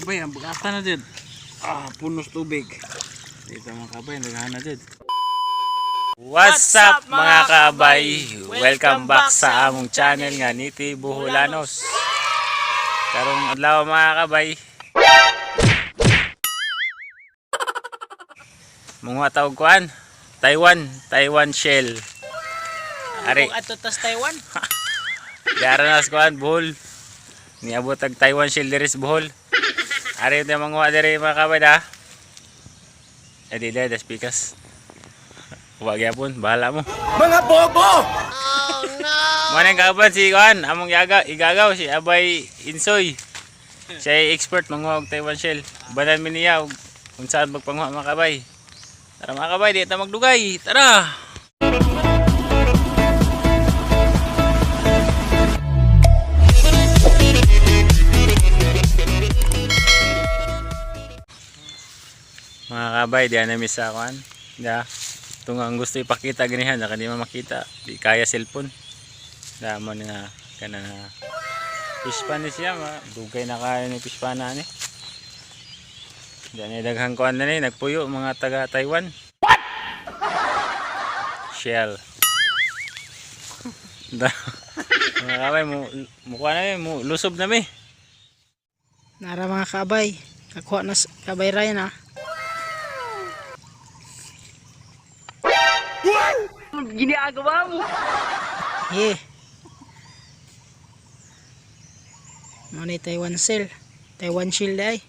Kabay, ang bugata na dyan. Ah, punos tubig. Dito mga kabay, naghahan na dyan. What's up mga kabay? Welcome back sa among channel nga Niti Buhulanos. Karong adlaw mga kabay. Mga tawag kuan, Taiwan, Taiwan Shell. Ari, Ato tas Taiwan. Dara na sa kuan Bohol. Niabot ang Taiwan Shell diri sa Bohol. Ari tayo manguha diri mga kabay da. Eh di dai das pikas. Wa gyapon, bahala mo. Mga bobo! Mo nang kaban si kuan, among yaga, igagaw si Abay Insoy. Siya ay expert manguha og Taiwan Shell. Banan mi niya og unsaan magpanguha mga kabay. Tara mga kabay, di ta magdugay. Tara. Mga kabay, di na mi sa kuan. Da. Ito nga ang gusto ipakita ganihan, naka di man makita. Di kaya cellphone. Da mo ni na kana na fish pan ni siya ma. Dugay na kaya ni fish pan na ni. Di na daghang kuan na ni nagpuyo mga taga Taiwan. What? Shell. Da. Mga kabay, mo mukuha na mi, mo lusob na mi. Nara mga kabay. Kakuha na kabay Ryan ah. Ginagawa mo. Yeah. Mo ni Taiwan Shell. Taiwan Shield ay.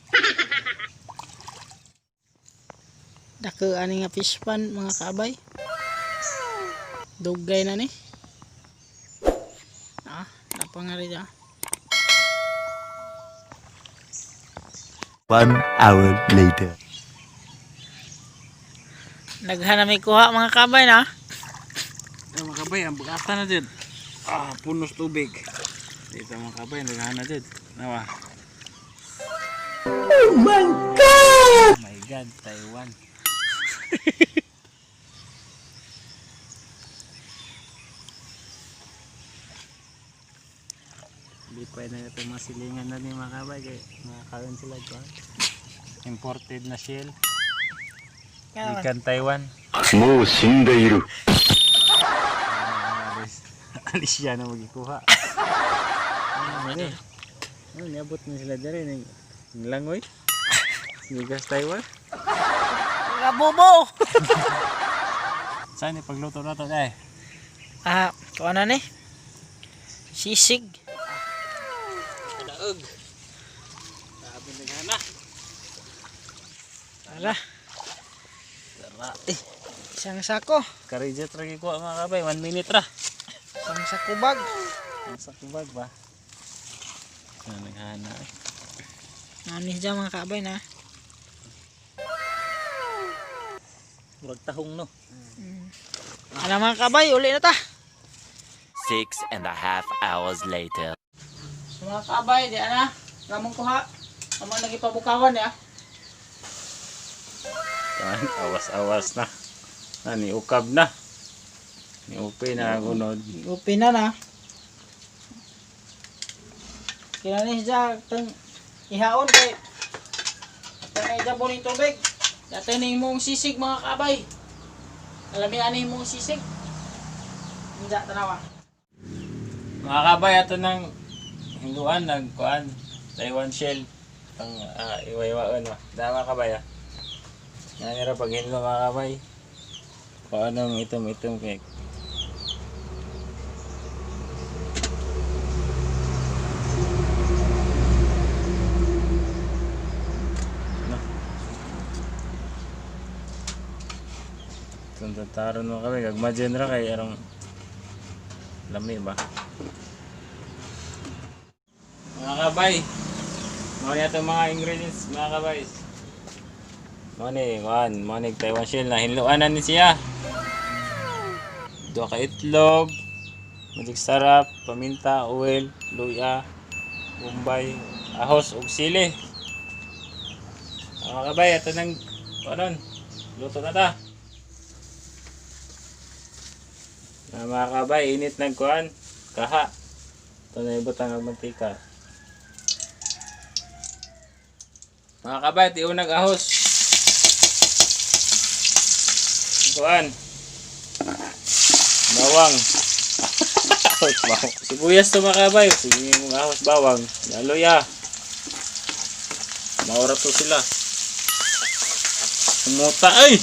Dako ani nga fish pan mga kabay. Dugay na ni. Ah, napa nga rin ah. 1 hour later. Naghan na may kuha mga kabay na. Mga kabay, ang bugata na dyan. Ah, punos tubig. Dito mga kabay, naghahan na dyan. Nawa. Oh my God! Oh my God, Taiwan. Hindi pa na ito mga silingan na ni mga kabay. Kaya mga kaon sila ko. Imported na shell. Ikan Taiwan. もう死んでいる。 Alis, alis siya na magikuha. Ano, ano, niabot na sila dere ng langoy. Gigas Taiwan. Mga bobo! Saan ipagluto na to dai? Ah, kuha na ni. Sisig. Daog. Sabi na. Tara, Tara. Eh, isang sako. karidjet ra gikuha mga kabay, 1 minute ra. Isang sako bag. Ang sakubag ba? Ano naghana eh. Nanis dyan mga kabay na. Murag tahong no. Ano mga kabay, uli na ta. 6.5 hours later. So mga kabay, di ana. Ramong kuha. Among lagi pabukawan ya. Kan awas-awas na. Na ni ukab na. Ni upi na ang unod. Upi na na. Kinanis dyan, tang ihaon kay Tanay dyan po ng tubig. Dati na imong sisig mga kabay. Alami ani imong sisig. Hindi, tanawa. Mga kabay, ato nang hinduan, nagkuan, Taiwan Shell, pang iwaiwaan ba. Dama kabay ah. Nga nira pag hinlo mga kabay. Kung anong itom-itom kay. No. Tuntuntaron mo kami, gagmadyan ra kay arong lami ba? Mga kabay, mga niya itong mga ingredients, mga kabay. Mga ni, kuhan, mga ni Taiwan Shell na hinluan na ni siya. Duha ka itlog, magic sarap, paminta, oil, luya, bombay, ahos, ug sili. Mga kabay, ito nang, ano, luto na ta. Na mga kabay, init ng kuhan, kaha. Ito na ibutang ang mantika. Mga kabay, tiunag ahos. Kuan. Bawang. Ahos bawang. Sibuyas to, mga kabay. Sige mong ahos bawang. Laloya. Maura to sila. Umuta ay.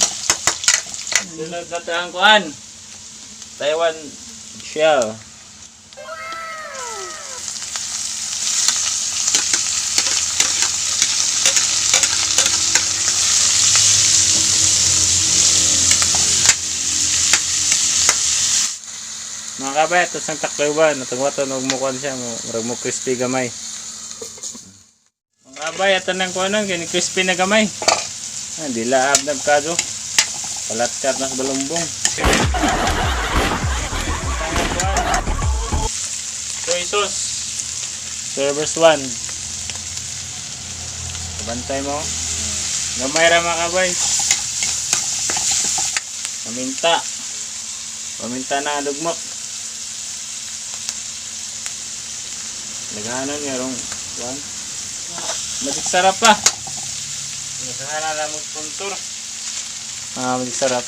Sunod na ang kuan. Taiwan shell. Mga kabay, ito sang takloban. Natungwa to og mukuan siya. Murag mo crispy gamay. Mga kabay, ito nang kuanon. Kini crispy na gamay. Ah, di laab na kado. Palatkat na sa balumbong. Soy sauce. Servers 1. Bantay mo. Gamay ra, mga kabay. Paminta. Paminta na lugmok. Naghanon nga rong kuan. Magic sarap pa. Naghanan na mo sponsor. Ah, magic sarap.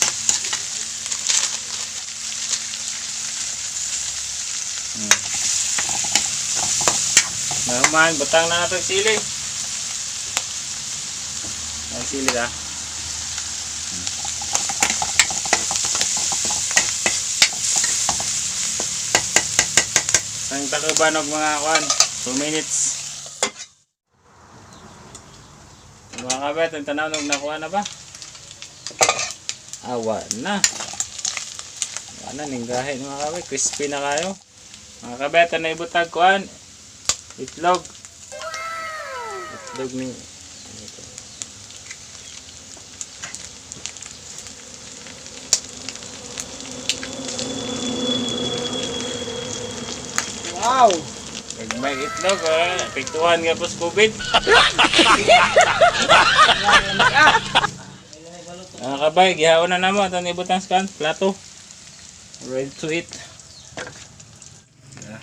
Nahuman, butang na nato sili. Ang sili ah. Ang takuban og mga kuan, 2 minutes. Mga kabet, ang tanaw nog nakuha na ba? Awa na. Awa na, ninggahe mga kabet. Crispy na kayo. Mga kabet, ang naibutag kuan? Itlog. Itlog ni... Ano ito? Wow! May itlog, ah. Epektuhan nga po sa COVID. Mga kabay, gihaon na namo. Atong ibutang sa kan, plato. Ready to eat. Yeah.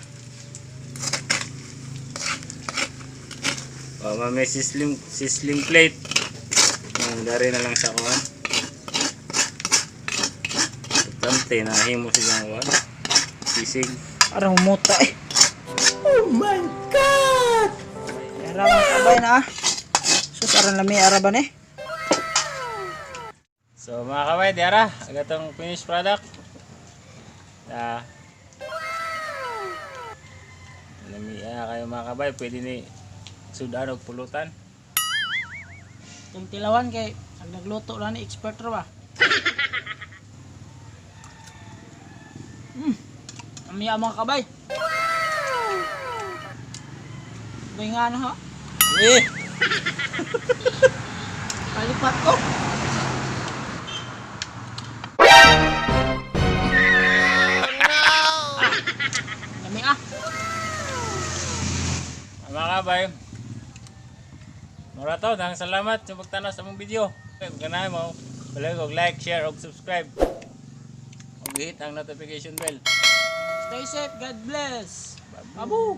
Oh, may sizzling plate. Ang dari na lang sa kuan. Tante na himo siya kuan. Sisig. Arang muta eh. Oh my God! Ara mga kabay na ah. Sus, aran lami araban eh. So mga kabay, diara, ang atong finished product. Ah. Lami kayo, mga kabay, pwede ni sudan og pulutan. Yung tilawan kay ang nagluto lang ni expert ra ba. Amiya mga kabay. Bay nga na ha. Eh, Palipat ko. Ah, lami ah. Mga kabay. Mura to, daghang salamat sa pagtanaw sa among video. Kung ganahan mo, balik og like, share og subscribe. Ug hit ang notification bell. Stay safe. God bless. Babu.